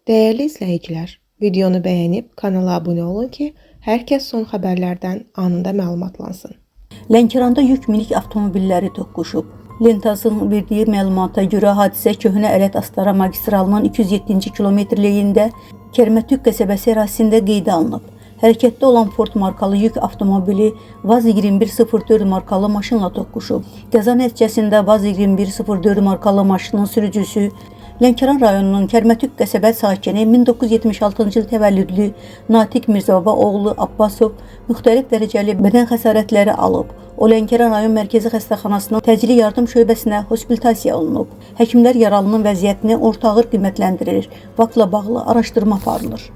Dəyərli izləyicilər, videonu bəyənib kanala abunə olun ki, hər kəs son xəbərlərdən anında məlumatlansın. Lənkəranda yük minik avtomobilləri toqquşub. Lentazın verdiyi məlumata görə hadisə Köhnə Ələt Astara magistralının 207-ci kilometrliyində Kərmətük qəsəbəsi ərazisində qeydə alınıb. Hərəkətdə olan Ford markalı yük avtomobili VAZ 2104 markalı maşınla toqquşub. Qəza nəticəsində VAZ 2104 markalı maşının sürücüsü Lənkəran rayonunun Kərmətük qəsəbə sakini 1976-cı il təvəllüdlü Natiq Mirzəbaba oğlu Abbasov müxtəlif dərəcəli bədən xəsarətləri alıb. O Lənkəran rayon mərkəzi xəstəxanasının təcili yardım şöbəsinə hospitasiya olunub. Həkimlər yaralının vəziyyətini orta ağır qiymətləndirir. Faktla bağlı araşdırma aparılır.